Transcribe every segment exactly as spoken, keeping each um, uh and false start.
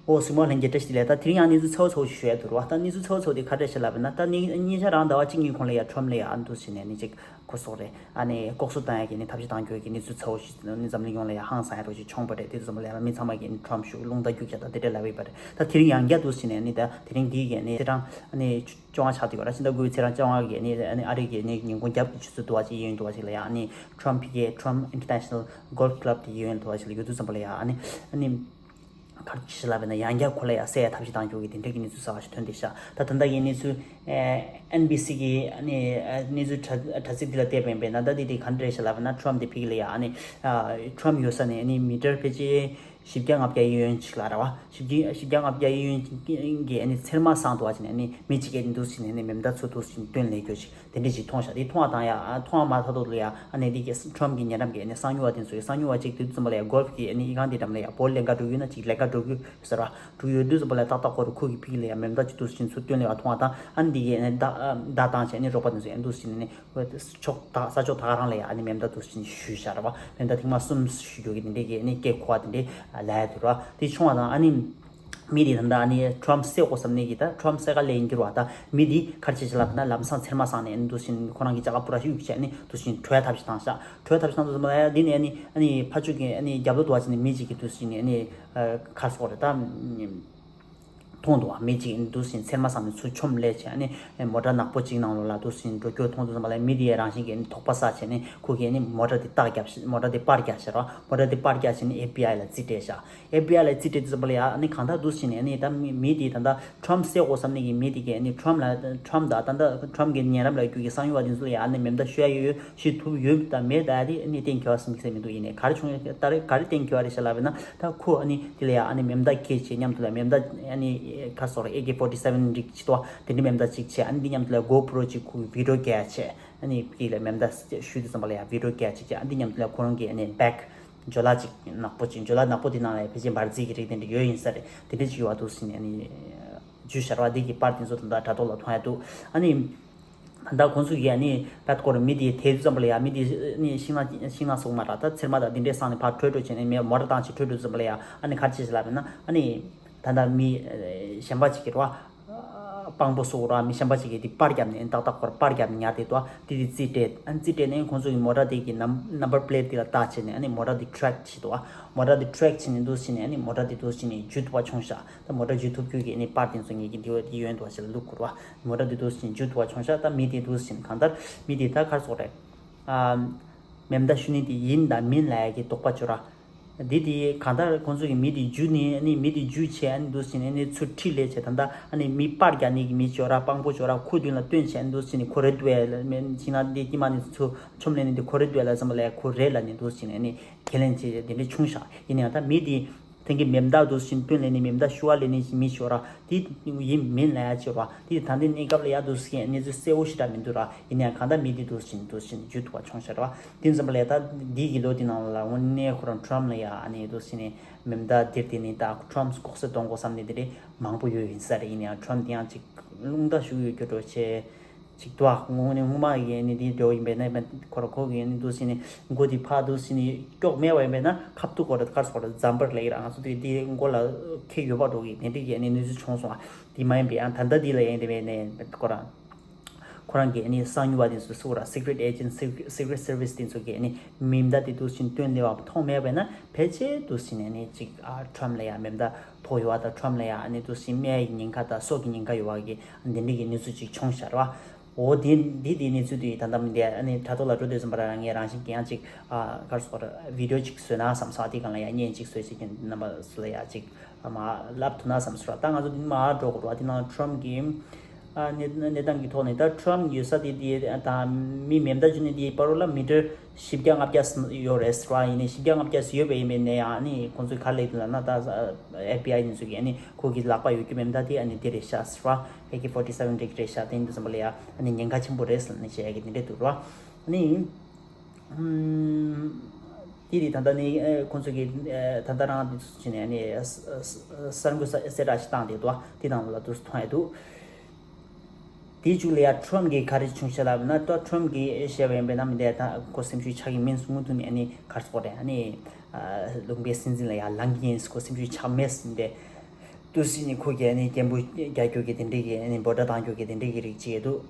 ཨོ་སྲིང་མོ་ལྷན་རྒྱས་བཀྲ་ཤིས་བདེ་ལེགས། ད་དེ་རིང་ཡང་གནས་ཚུལ་ཚ་བོ་ཚ་བོ་ཞིག་ཞུ་ཡ་འདུག་ར་བ། ད་གནས་ཚུལ་ཚ་བོ་ཚ་བོ་དེ་ག་འདྲ་ཞིག་ལབ་ན། ད་ནི་ཉེ་ཆར་རང་ཟླ་བ་གཅིག་གཉིས་གོང་ལ་ཡ་ཁྲོམ་ལ་ཡ་ཨ་འདུག་ཟེར་ནས་ནི་ཅིག་ཁོ་སོགས་རེད། ཨ་ནི་ལྐོག་གསོད་བཏང་ཡ་གི་ནི་ཐབས་ཤེས་བཏང་རྒྱུ་གི་གནས་ཚུལ་ཚ་བོ་ཞིག་ནི་འཛམ་གླིང་ཡོངས་ལ་ཡ་ཧང་སང་ཡ་རོ་ཞིག་བྱུང་བ་རེད། དེ་ཚོ་འཛམ་གླིང་ཡ་མི་ཚང་མ་གི་ནི་ཁྲོམ་ཞུགས་རླུང་རྟ་རྒྱུག་བྱ་ད་དེ་འདྲ་ལབ་ཡོད་པ་རེད། ད་དེ་རིང་ཡང་བསྐྱར་འདུག་ཟེར་ནས་ནི་ད་དེ་རིང་འདི་གི་ནི་ཚེས་གྲངས་ཨ་ནི་བཅོ་ལྔ་ཆགས་དུས་ཡོད་ར། ཕྱི་ཟླ་དགུ་པའི་ཚེས་གྲངས་བཅོ་ལྔ་གི་ནི་ཨ་ནི་ཨ་རི་གི་ནི་ཉིན་གུང་རྒྱབ་ཀྱི་ཆུ་ཚོད་དུ་བ་ཅིག་ཡིན་འདུག་བ་ཅིག་ལ་ཡ་ཨ་ནི་Trump P G A Trump International Golf Club དེ་ཡིན་འདུག་བ་ཅིག་ལ་ཡོད་དུས་ཙམ་པ་ལ་ཡ་ཨ་ནི་ཨ་ནི། ག་རེ་ཞིག་ལབ་ན་ཡང་བསྐྱར་ཁོ་ལ་ཡང་བསད་ཡ་ཐབས་ཤེས་བཏང་རྒྱུ་གི་དེ་འདྲ་གི་གནས་ཚུལ་གསར་བ་ཞིག་ཐོན་བསྡད་ཤག་ད་ད་ལྟ་གི་གནས་ཚུལ་ཨེ་ཨེན་བི་སི་གི་ཨ་ནི་ཨ་གནས་ཚུལ་དྲ་དྲ་ཚིགས་འདི་ལ་བལྟས་པ་ཡིན་པས་ན། ད་འདི་དེ་ག་འདྲ་ཞིག་ལབ་ན། ཁྲོམ་དེ་ཕིག་ལ་ཡ་ཨ་ནི་ཨ་ཁྲོམ་ཡོད་ས་ནས་ཨ་ནི་མི་ཊར་ཕལ་ཆེར་བཞི་བརྒྱ་ལྔ་བརྒྱ་གཡས་གཡོན་ཅིག་ལ་ར་བ། བཞི་བརྒྱ་བཞི་བརྒྱ་ལྔ་བརྒྱ་གཡས་གཡོན་གྱི་ཨ་ནི་ཚེར་མ་སྲང་དུ་བ་ཅིག་ནས་ཨ་ནི་མི་གཅིག་གིས་འདུག་ཟེར་ནས་ཨ་ནི་མེ་མདའ་ཚུར་འདུག་ཟེར་ནས་བཏོན་ལས་རྒྱུ་ཅིག་དེ་འདྲ་ཅིག་མཐོང་ཤག་དེ་མཐོང་བ་དང་ཡ་མཐོང་བ་མ་ཐག་ཏུ་ལ་ཡ་ཨ་ནི་འདི་གི་ཁྲོམ་གྱི་ཉེ་འགྲམ་གྱི་ཨ་ནི་གསང་ཉུལ་བ་དེ་ཚོ་གི་གསང་ཉུལ་བ་ཅིག་དེ་ཚོ་ཚང་མ་ལ་ཡ་གོལ་ཕ་གི་ཨ་ནི་ཨི་ཁང་དེ་འགྲམ་ལ་ཡ་བོ་ལེན་ག་འགྲོ་གི་ཡོད་ན་ཅིག་ལེན་ག་འགྲོ་གི་ཡོད་ཟེར་བ། འགྲོ་གི་ཡོད་དུས་ཙམ་པ་ལ་ཡ་ཏག་ཏག་ཁོ་རུ་ཁོ་གི་ཕིག་ལ་ཡ་མེ་མདའ་ཅིག་འདུག་ཟེར་ཚུར་བཏོན་ལེ་བ་མཐོང་བ་དང་། ཨ་ནི་འདི་གི་ཨ་ནི་བརྡ་བརྡ་བཏང་བྱས་ཨ་ནི་རོགས་པ་དེ་ཚོ་ཨ་ནི་འདུག་ཟེར་ནས་ཨ་ནི་ཕྱོགས་ད་ས་ཕྱོགས་ད་ག་རང་ལ་ཡ་ཨ་ནི་མེ་མདའ་འདུག་ཟེར་ནས་གཞུས་བཞག་ར་བ། མེ་མདའ་ཐེངས་མ་གསུམ་གཞུས་རྒྱུ་གི་དེ་འདྲ་གི་ཨ་ནི་སྐད་གོ་བ་དེ་འདྲ་ལ་ཡ་འདུག་ར་བ། དེ་བྱུང་བ་དང་ཨ་ནི། མི་དེ་ད་ལྟ་ཨ་ནི་ཁྲོམ་བསད་དགོས་བསམ་ནས་ཀྱི་ད་ཁྲོམ་བསད་ག་ལས་ཡིན་གྱི་ར་བ། ད་མི་དེ་ག་རེ་བྱེད་ཅེས་ལབ་ན་ལམ་སང་ཚེར་མ་སང་ནས་ཨ་ནི་འདུག་ཟེར་ནས་ཁོ་རང་གི་ཅ་ག་པུ་ར་གཡུག་བྱས་ནས་འདུག་ཟེར་ནས་བྲོས་ཐབས་ཤིག་བཏང་ཤག་བྲོས་ཐབས་ཤིག་བཏང་དུས་ཙམ་པ་ལ་ཡ་འདི་ནས་ཨ་ནི་ཨ་ནི་ཕར་ཕྱོགས་ཀྱི་ཨ་ནི་རྒྱབ་ལོགས་དུ་བ་བྱས་ནས་མི་གཅིག་གིས་འདུག་ཟེར་ནས་ཨ་ནི་ཁ་སོག་རེ་ད་མཐོང་འདུག་བ། མི་གཅིག་གིས་འདུག་ཟེར་ནས་ཚེར་མ་སང་ནས་ཚུར་མཆོངས་ལས་བྱས་ཨ་ནི་མོ་ཊ་ནག་པོ་གཅིག་ནང་ལོགས་ལ་འདུག་ཟེར་ནས་འགྲོ་རྒྱུ་མཐོང་དུས་ཙམ་པ་ལ་མི་དེ་ཡ་རང་བཞིན་གྱིས་ཨ་ནི་དོགས་པ་ཟ་བྱས་ནས་ཁོ་གིས་ཨ་ནི་མོ་ཊ་དེ་རྟགས་བརྒྱབ་ཤག་མོ་ཊ་དེ་པར་རྒྱག་ཤག་ར་བ། མོ་ཊ་དེ་པར་རྒྱག་བྱས་ནས་ཨེཕ་བི་ཨའི་ལ་རྩིས་སྤྲད་ཤག་ཨེཕ་བི་ཨའི་ལ་རྩིས་སྤྲད་དུས་ཙམ་པ་ལ་ཡ་ཨ་ནི་གང་ལྟར་འདུག་ཟེར་ནས་ཨ་ནི་ད་མི་མི་དེ་ད་ལྟ་ཁྲོམ་བསད་དགོས་བསམ་ནས་ཀྱི་མི་དེ་གིས་ཨ་ནི་ཁྲོམ་ལ་ཁྲོམ་དང་ད་ལྟ་ཁྲོམ་གྱི་ཉེ་འགྲམ་ལ་རྒྱུག་གི་གསང་ཉུལ་བ་དེ་ཚོ་ལ་ཡ་ཨ་ནི་མེ་མདའ་གཞུ་ཡ་ཡོད་ཡོད་གཞུ་ཐུབ་ཡོད་དང་མེད་ད་དེ་ཨ་ནི་གཏན་འཁེལ་བ་ཟིན་གྱི་མི་འདུག་ཡིན་ནའི་ག་རེ་བྱུང་ད་རེས་ག་རེ་གཏན་འཁེལ་བ་རེད་ཤག་ལབ་པ་ཡིན་ན། ད་ཁོ་ཨ་ནི་དེ་ལ་ཡ་ཨ་ནི་མེ་མདའ་འཁྱེར་བྱས་མཉམ་དུ་ལ་མེ་མདའ་ཨ་ནི་ག་རེ་ཟེར་དགོས་རེད། ཨེ་ཀེ་ཕོར་ཊི་སེ་ཝེན་རིགས་ཅིག་འདུག་བ། དེ་འདྲའི་མེ་མདའ་ཅིག་བྱས། ཨ་ནི་འདི་མཉམ་དུ་ལ་གོ་པྲོ་ཅིག་ཁོ་གི་བི་ཌི་ཡོ་རྒྱག་བྱས། ཨ་ནི་ཕིག་ལ་མེ་མདའ་གཞུས་དུས་ཙམ་པ་ལ་ཡ་བི་ཌི་ཡོ་རྒྱག་ཅིག་བྱས། ཨ་འདི་མཉམ་དུ་ལ་ཁོ་རང་གི་ཨ་ནི་བེག་ཇོ་ལ་ཅིག་ནག་པོ་ཅིག་ཇོ་ལ་ནག་པོ་དེ་ནང་ལ་ཕལ་ཆེར་འབར་རྫས་ཀྱི་རིགས་དེ་འདྲ་ཡོད་ཡིན་ས་རེད། དེ་འདྲ་ཅིག་ཡོད་པ་འདུག་ཟེར་ནས་ཨ་ནི་འཇུ་བྱས་ར་བ། འདི་གི་པར་དེ་ཚོ་ད་ལྟ་དྲ་ཐོག་ལ་མཐོང་ཡ་འདུག་ཨ་ནི་ད་ལྟ་ཁོང་ཚོ་གིས་ཨ་ནི་ད་སྐོར་མི་དེ་དེད་དུས་ཙམ་པ་ལ་ཡ་མི་དེ་ཨ་ནི་ཤིང་ནགས་ཤིང་ནགས་སོགས་མ་ར་ད་ཚེར་མ་དང་འདི་འདྲའི་སང་ནས་ཕར་བྲོས་འགྲོ་བྱས་ནས་མེ་མོ་ཊ་བཏང་བྱས་བྲོས་འགྲོ་དུས་ཙམ་པ་ལ་ཡ་ཨ་ནི་ག་རེ་བྱས་ཤག་ལབ་ན། ཨ་ནི་ད་ལྟ་མི་གཞན་པ་ཅིག་གིས་ར་བ། དཔང་པོ་སོགས་ར་མི་གཞན་པ་ཅིག་གིས་དེ་པར་བརྒྱབ་ནས་ཏག་ཏག་ཁོར་པར་བརྒྱབ་ནས་ཉར་ཏེ་འདུག་དེ་དེ་རྩིས་སྤྲད། ཨ་ནི་རྩིས་སྤྲད་ནས་ཁོང་ཚོ་གི་མོ་ཊ་དེ་གི་ནམ་ནམ་བར་པི་ལེ་ཊི་དེ་ལ་བལྟས་བྱས་ནས་ཨ་ནི་མོ་ཊ་དེ་ཊེ་རེག་བྱས་འདུག་མོ་ཊ་དེ་ཊེ་རེག་བྱས་ནས་འདུག་བྱས་ནས་ཨ་ནི་མོ་ཊ་དེ་འདུག་བྱས་ནས་འཇུ་ཐུབ་པ་བྱུང་ཤག་ད་མོ་ཊ་འཇུ་ཐུབ་རྒྱུ་གི་ཨ་ནི་པར་དེ་ཚོ་ངེད་ཀྱི་འདི་བ་འདི་ཡོད་འདུག་བ་ཞེས་ལ་བླུག་དགོས་ར་བ། མོ་ཊ་དེ་འདུག་བྱས་ནས་འཇུ་ཐུབ་པ་བྱུང་ཤག་ད་མི་དེ་འདུག་བྱས་ནས་གང་ལྟར་མི་དེ་ད་ག་རེ་ཟེར་དགོས་རེད། ཨ། མེ་མདའ་གཞུ་ནི་དེ་ཡིན་དང་མིན་ལབ་ཡ་གི་དོགས་པ་བྱུང་ར། འདི་དེ་གང་ལྟར་ཁོང་ཚོ་གིས་མི་དེ་འཇུས་ནས་ཨ་ནི་མི་དེ་འཇུས་བྱས་ཨ་ནི་འདུག་བྱས་ནས་ཨ་ནི་ཚུར་ཁྲིད་ལས་བྱས། ད་ལྟ་ཨ་ནི་མི་པར་རྒྱག་ནི་གི་མི་ཅིག་ཡོད་ར་དཔང་པོ་ཅིག་ཡོད་ར་ཁོ་མདུན་ལ་སྟོན་བྱས་ཨ་ནི་འདུག་བྱས་ནས་ཁོ་རེད་འདུག་ཨེ་ལ་མེད་ཤིང་ནགས་འདི་དཀྱིལ་མ་ནས་ཚུར་མཆོངས་ལས་ནི་འདི་ཁོ་རེད་འདུག་ཨེ་ལ་བསམ་པ་ལས་ཁོ་རེད་ལབ་ནས་འདུག་བྱས་ནས་ཨ་ནི་ཁས་ལེན་བྱས་དེ་འདྲ་བྱུང་ཤག་ཡིན་ནའང་ད་མི་དེ་དེང་གི་མེ་མདའ་འདུག་བཞིན་བཏོན་ལེན་ནི་མེ་མདའ་གཞུ་བ་ལེན་ནི་མི་ཤོར་ར་དེ་ཡིན་མིན་ལ་ཡ་ཆེ་བ་དེ་ད་ལྟའི་གནས་སྐབས་ལ་ཡ་འདུག་སེ་གནས་ཚུལ་གསལ་བོ་ཞེ་དྲག་མི་འདུག་ར། ཡིན་ནའང་གང་ལྟར་མི་དེ་འདུག་བཞིན་འདུག་བཞིན་འཇུ་ཐུབ་པ་བྱུང་ཤག་ར་བ། དེ་ཙམ་པ་ལས་ད་འདི་གི་ལོ་དེ་ནང་ལ་དངོས་གནས་ཁོ་རང་ཁྲོམ་ལ་ཡ་ཨ་ནི་འདུག་སེ་ནས་མེ་མདའ་དེར་དེ་ནི་ད་ཁྲོམ་ལྐོག་ཟ་གཏོང་དགོས་བསམ་ནི་དེ་འདྲའི་མང་པོ་ཡོད་ཡིན་ས་རེད། ཡིན་ནའང་ཁྲོམ་དེ་ཡང་ཅིག་རླུང་རྟ་ཞུགས་ཡོད་རྒྱུ་འགྲོ་ཆེ། ཅིག་ཏུ་ཨ་དངོས་གནས་སྔོན་མ་ཡི་ཨ་ནི་དེའི་འབྲེལ་བ་ཡིན་པས་ན་ཁོ་ར་ཁོ་གི་ཨ་ནི་འདུག་སེ་ནས་མགོ་དེ་ཕར་འདུག་སེ་ནས་སྐྱོག་མེད་པ་ཡིན་པས་ན་ཁབ་ཏུ་ཁོ་ར་དཀར་སོག་ར་འཛམ་བར་ལེགས་ར་ང་ཚོ་དེ་དེའི་མགོ་ལ་ཁེ་ཡོད་པ་འགྲོ་གི་དེ་འདྲ་གི་ཨ་ནི་གནས་ཚུལ་བྱུང་སོང་ཨ། དེ་མ་ཡིན་པའི་ཨ་ད་ལྟ་འདི་ལ་ཡིན་དེ་བས་ནས་ཁོ་ར་ཁོ་རང་གི་ཨ་ནི་གསང་ཉུལ་བ་དེ་ཚོ་སུ་ར་Secret Agent Secret Service དེ་ཚོ་གི་ཨ་ནི་མེ་མདའ་དེ་འདུག་སེ་བཏོན་ལེ་བ་མཐོང་མེད་པས་ན་ཕལ་ཆེར་འདུག་སེ་ནས་ཨ་ནི་ཅིག་ཨ་ཁྲོམ་ལ་ཡ་མེ་མདའ་ཕོག་ཡོད་པ་དང་ཁྲོམ་ལ་ཡ་ཨ་ནི་འདུག་སེ་རྨས་ཡ་གི་ཉེན་ཁ་དང་སྲོག་གི་ཉེན་ཁ་ཡོད་པ་གི་འདི་འདྲ་གི་གནས་ཚུལ་ཅིག་བྱུང་ཤག་ར་བ། འོ་དེ་འདི་དེ་གནས་ཚུལ་དེ་ད་ལྟ་མི་འདི་ཨ་ནི་དྲ་ཐོག་ལ་འགྲོ་དུས་ཙམ་པ་ར་ངས་རང་བཞིན་གྱི་ཡང་ཅིག་ཨ་ག་རེ་ཟེར་དགོས་རེད་བི་ཌི་ཡོ་ཅིག་བཟོས་ན་བསམ་སོང་། དེ་སྒང་ལ་ཡང་བརྙན་ཅིག་བཟོས་བྱེད་ཀྱིན་རྣམ་པ་ཚོ་ལ་ཡང་ཅིག་མར་ལབ་ཐུབ་ན་བསམ་སོང་ར། ད་ང་ཚོ་འདི་མར་འགྲོ་དགོས་ར། དེ་ནང་ཁྲོམ་གྱི་ཨ་གནས་གནས་སྟངས་ཀྱི་ཐོག་ནས་ད་ཁྲོམ་ཡོད་ས་དེ་དེ་ད་མི་མེ་མདའ་འཇུ་ནི་དེའི་བར་ལ་མི་ཊར་བཞི་བརྒྱ་ལྔ་བརྒྱ་ཡོད་རེད་ཟེར་བ་ཡིན་ནའི་བཞི་བརྒྱ་ལྔ་བརྒྱ་ཡོད་པ་ཡིན་པའི་ནས་ཡང་ཨ་ནི་ཁོང་ཚོས་ག་རེ་ལབ་ཀྱི་འདུག་ལབ་ན་ད་ཨེཕ་བི་ཨའི་ནས་ཚུར་གྱིས་ཨ་ནི་ཁོ་གི་ལག་པ་ཡོད་རྒྱུ་མེ་མདའ་དེ་ཨ་ནི་དེ་རེད་ཤག་ཟེར་བ། ཨེ་ཀེ་ཕོར་ཊི་སེ་ཝེན་རིགས་རེད་ཤག་དེ་ཡིན་དུས་ཙམ་པ་ལ་ཡ་ཨ་ནི་ཉེན་ཁ་ཆེན་པོ་རེད་ཟེར་ནས་བཤད་ཡ་གི་དེ་འདྲ་འདུག་ར། ཨ་ནི་དེ་དེ་ད་ལྟ་ནི་ཁོང་ཚོ་གི་ད་ལྟ་རང་དེ་ཚོ་བྱས་ནས་ཨ་ནི་གསར་འགོད་གསལ་བསྒྲགས་ཤིག་བཏང་བསྡད་འདུག་དེ་ནང་ལ་དུ་མཐོང་ཡ་འདུག་དེའི་མཇུག་ལ་ཡ་ཁྲོམ་གྱིས་ག་རེ་བྱུང་ཤག་ལབ་ན། ད་ཁྲོམ་གྱིས་བཤད་པ་ཡིན་པས་ན་མི་འདས་ད་ཁོ་སེམས་ཤུགས་ཆག་གི་མིན་སྔོན་དུ་ནས་ཨ་ནི་ག་རེ་ཟེར་དགོས་རེད། ཨ་ནི་ལུང་པའི་སྲིད་འཛིན་ལ་ཡ་ལངས་ཀྱི་ཡིན། ཁོ་སེམས་ཤུགས་ཆག་མེད་ཟེར་ཏེ། ཏུ་སི་ནི་ཁོ་གི་ནི་སྐད་འབོད་རྒྱག་རྒྱུ་གི་དེ་འདྲ་གི་ནི་འབོད་སྒྲ་བཏང་རྒྱུ་གི་དེ་འདྲ་གི་རིགས་ཅིག་ཡོད་འདུག་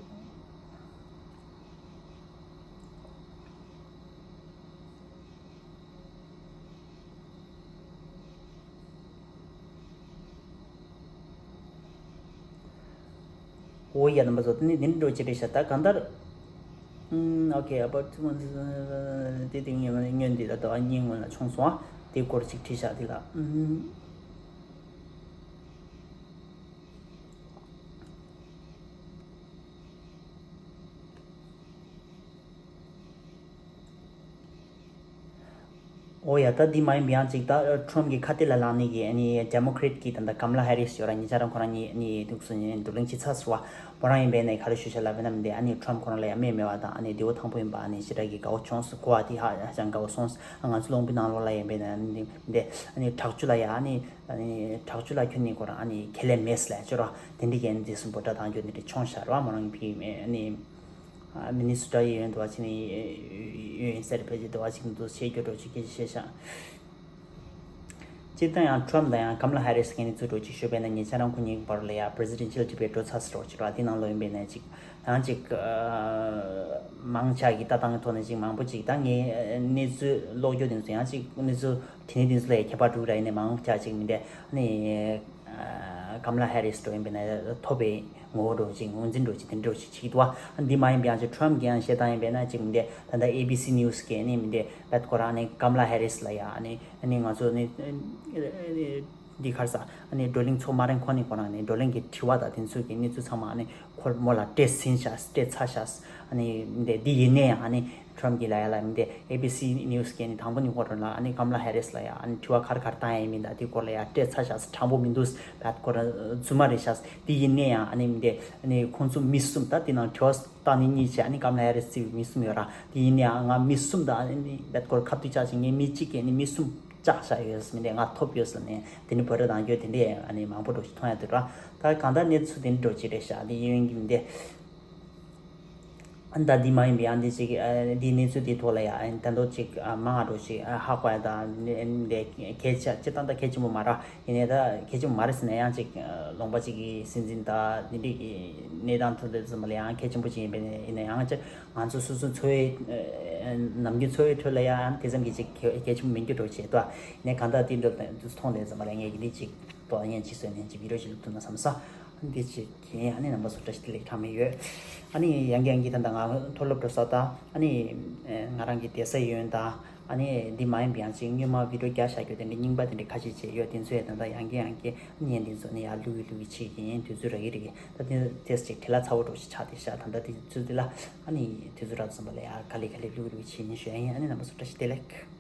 འོ་ཡ་རྣམ་པ་ཚོ་དེ་ནི་དེ་འདྲ་ཅིག་རེད་ཤག་ད་གང་ལྟར། ཨུམ། Okay, about two months, དེ་དེ་ངས་སྔོན་འདི་ལ་ཟླ་བ་གཉིས་སྔོན་ལ་བྱུང་སོང་ཨ། དེ་སྐོར་ཅིག་བྲིས་ཤག་དེ་ལ། ཨུམ། ཨོ་ཡ། ད་འདི་མ་ཡིན་པའི་ཡང་ཅིག་ད་ཁྲོམ་གྱི་ཁ་གཏད་ལ་ལངས་ནས་ཀྱི་ཨ་ནི་ཌེ་མོ་ཀྲེ་ཊི་གི་ད་ད་ཀམ་ལ་ཧེ་རིས་ཡོད་ར། ཉེ་ཆར་རང་ཁོ་རང་གཉིས་ཨ་ནི་འདུག་སེ་བགྲོ་གླེང་བྱེད་ཚར་སོང་བ། མོ་རང་ཡིན་པའི་ནས་ག་རེ་ཞུ་ཤ་ལབ་པ་ན་མི་འདི་ཨ་ནི་ཁྲོམ་ཁོ་རང་ལ་ཡ་སྨན་མེད་པ་དང་ཨ་ནི་བདེ་བོ་ཐང་པོ་ཡིན་པ་ཨ་ནི་ཞེ་དྲག་གི་དགའ་བོ་བྱུང་སོང་། གོ་བ་དེ་ཧ་ཅང་དགའ་བོ་སོང་། ང་ཚོ་ལུང་པའི་ནང་ལོགས་ལ་ཡིན་པའི་ནས་ཨ་ནི་འདི་ཨ་ནི་དྲག་སྤྱོད་ལ་ཡ་ཨ་ནི་ཨ་ནི་དྲག་སྤྱོད་ལ་ཁྱོན་ནས་ཁོ་རང་ཨ་ནི་ཁས་ལེན་མེད་ལ་ཅོ་ར། དེ་འདྲ་གན་འདི་སུ་འབོད་སྒྲ་བཏང་རྒྱུ་འདི་འདྲ་བྱུང་ཤ་ར། མོ་རང་ཕི་ཨ་ནི། ཨ། མི་ནི་སོ་ཊ་ཡི་ཡོན་དུ་བ་ཅིག་ནི་ཡོན་སེར་ཕལ་ཆེར་དུ་བ་ཅིག་ནི་དུ་ཤེས་རྒྱུ་འགྲོ་ཅིག་སྐད་ཆ་བཤད་ཤག་སྤྱིར་བཏང་ཡང་ཁྲོམ་དང་ཡང་ཀམ་ལ་ཧེ་རིས་གི་ནི་ཚུལ་འགྲོ་ཅིག་ཤོད་པས་ན་ཉེ་ཆར་རང་ཁོ་གཉིས་བར་ལ་ཡ་པི་རེ་སི་ཌེན་ཤལ་ཌི་བེ་ཊི་འགྲོ་ཚར་སོང་ཅིག་ར། དེ་ནང་ལོགས་ཡིན་པས་ན་ཅིག་ཡང་ཅིག་ཨ། མང་ཆ་གི་ལྟ་སྟངས་ཐོག་ནས་ཅིག་མང་པོ་ཅིག་ད་ངས་གནས་ཚུལ་ཀློག་རྒྱུ་དེ་ཚོ་ཡང་ཅིག་གནས་ཚུལ་དེ་ནས་དེ་ཚོ་ལ་ཡ་ཁྱད་པར་འགྲོ་གི་ར། ཡིན་ནའི་མང་ཆ་ཅིག་མི་འདྲ་ནི། ཀམ་ལ་ཧེ་རིས་འགྲོ་ཡིན་པས་ན་ཐོབ་པའི་ངོ་བོ་འགྲོ་ཅིག་ངོས་འཛིན་འགྲོ་ཅིག་དེ་འགྲོ་ཅིག་བྱེད་ཀྱི་འདུག་བ། འདི་མ་ཡིན་པ་ཡང་ཅིག་ཁྲོམ་གྱི་ཡང་བཤད་སྟངས་ཡིན་པས་ན་ཅིག་མི་འདྲ། ད་ལྟ་ཨེ་བི་སི་ནིའུ་སི་གི་ནི་མི་འདྲ་བད་ཁོ་རང་ནི་ཀམ་ལ་ཧེ་རིས་ལ་ཡ་ནི་ནི་ང་ཚོ་ནི་འདི་གར་ས་ནི་བགྲོ་གླེང་ཚོགས་མ་རན་ཁོ་ནི་ཁོ་རང་ནི་བགྲོ་གླེང་གི་དྲི་བ་དང་དེ་ཚོ་གི་གནས་ཚུལ་ཚང་མ་ནི་ཁོ་མོ་ལ་སྤྲད་ཟིན་ཤག་སྤྲད་ཚར་ཤག་ནི་མི་འདྲ། འདི་ཡིན་ནའི་ཡང་ནི། ཁྲོམ་གྱི་ལ་ཡ་ལ་མི་འདི་ཨེ་བི་སི་ནིའུ་སི་གི་ནི་དང་པོ་ནི་ཁོ་རང་ལ་ཨ་ནི་ཀམ་ལ་ཧེ་རིས་ལ་ཡ་ཨ་ནི་དྲི་བ་ག་རེ་ག་རེ་བཏང་ཡ་ཡིན་མིན་དང་དེ་སྐོར་ལ་ཡ་སྤྲད་ཚར་ཤག་དྲང་པོ་མི་འདུག་བད་ཁོ་རང་རྫུན་མ་རེད་ཤག་དེ་ཡིན་ནའི་ཡང་ཨ་ནི་མི་འདི་ཨ་ནི་ཁོང་ཚོ་མི་གསུམ་ད་དེ་ནང་དྲི་བ་བཏང་ནི་གཉིས་བྱས་ཨ་ནི་ཀམ་ལ་ཧེ་རིས་བརྩི་བའི་མི་གསུམ་ཡོད་ར། དེ་ཡིན་ནའི་ཡང་ང་མི་གསུམ་ད་ཨ་ནི་བད་ཁོ་རང་ཁ་ཐུག་བཅག་ཅིག་ངས་མི་གཅིག་གིས་ཨ་ནི་མི་གསུམ་བཅག་བཞག་ཡོད་མི་འདི་ང་ཐོབ་ཡོད་ཟེར་ནས་དེ་ནི་བོད་ར་དང་རྒྱུ་དེ་འདྲས་ཨ་ནི་མང་པོ་འགྲོ་ཞིག་མཐོང་ཡ་འདུག་ར། ད་གང་ལྟར་གནས་ཚུལ་དེ་འདྲ་འགྲོ་ཅིག་རེད་ཤག་དེ་ཡིན་གྱི་མི་འདི། ཨ་ནི་ད་འདི་མ་ཡིན་པའི་ཨ་འདི་ཅིག་ཨ་འདིའི་གནས་ཚུལ་འདིའི་ཐོག་ལ་ཡ་ཨ་ནི་ད་མདོ་ཅིག་ཨ་མང་ང་འགྲོ་ཞིག་ཨ་ཧ་གོ་ཡ་དང་འདི་གལ་ཆེ་སྤྱིར་བཏང་ད་གལ་ཆེན་པོ་མ་རེད། ཡིན་ནའི་ད་གལ་ཆེན་པོ་མ་རེད་ཟེར་ན་ཡང་ཅིག་ལུང་པ་ཅིག་གི་སྲིད་འཛིན་དང་འདི་འདྲའི་གི་གནས་སྟངས་ཐོག་དེ་ཚོ་མ་ལ་ཡང་གལ་ཆེན་པོ་ཅིག་ཡིན་པས་ཡིན་ན་ཡང་ཅིག་ང་ཚོ་སོ་སོ་འཚོ་བའི་ནམ་རྒྱུན་འཚོ་བའི་ཁྲོད་ལ་ཡང་དེ་ཙམ་གྱི་ཅིག་གལ་ཆེན་པོ་མིན་རྒྱུ་འགྲོ་བྱེད་དོ། ཡིན་ནའི་གང་ལྟར་དེ་འདྲ་དུས་མཐོང་དེ་ཚོ་མ་ལ་ངས་འདི་ཅིག་ཏོག་ཡན་ཅིག་སོན་ནས་ཅིག་བི་ཌིའོ་ཅིག་བླུགས་ཐུབ་ན་བསམ་སོང་། འདི་ཅིག་ཡིན། ཨ་ནི་རྣམ་པ་ཚོ་བཀྲ་ཤིས་བདེ་ལེགས་གྲངས་མེད་ཡོད། ཨ་ནི་ཡང་གི་ཡང་གི་ད་ལྟ་ང་མཐོ་སློབ་འགྲོ་ས་དང་ཨ་ནི་ང་རང་གི་བསྡད་ས་ཡོན་དང་ཨ་ནི་འདི་མ་ཡིན་པ་ཡང་ཅིག་སྔོན་མ་བི་ཌིའོ་རྒྱག་བཞག་རྒྱུ་དེ་འདྲ་རྙིང་པ་དེ་འདྲ་ཁ་ཤས་ཅིག་ཡོད། དེ་ཚོ་ཡང་ད་ལྟ་ཡང་གི་ཡང་གི་བརྙན་དེ་ཚོ་ནི་ཡར་བླུག་གི་བླུག་གི་བྱེད་ཀྱི་ཡིན། དུས་ཚོད་རག་གི་རེད། ད་དེ་དེས་ཅིག་བྲེལ་བ་ཚ་བོ་འགྲོ་ཞིག་ཆགས་བསྡད་ཤག་ད་ལྟ་དེ་ཚོ་དེ་ལ་ཨ་ནི་དུས་ཚོད་རག་ཙམ་པ་ལ་ཡར་ག་ལེ་ག་ལེ་བླུག་གི་བླུག་གི་བྱེད་ཡིན་ཞུ་ཡ་ཡིན། ཨ་ནི་རྣམ་པ་ཚོ་བཀྲ་ཤིས་བདེ་ལེགས།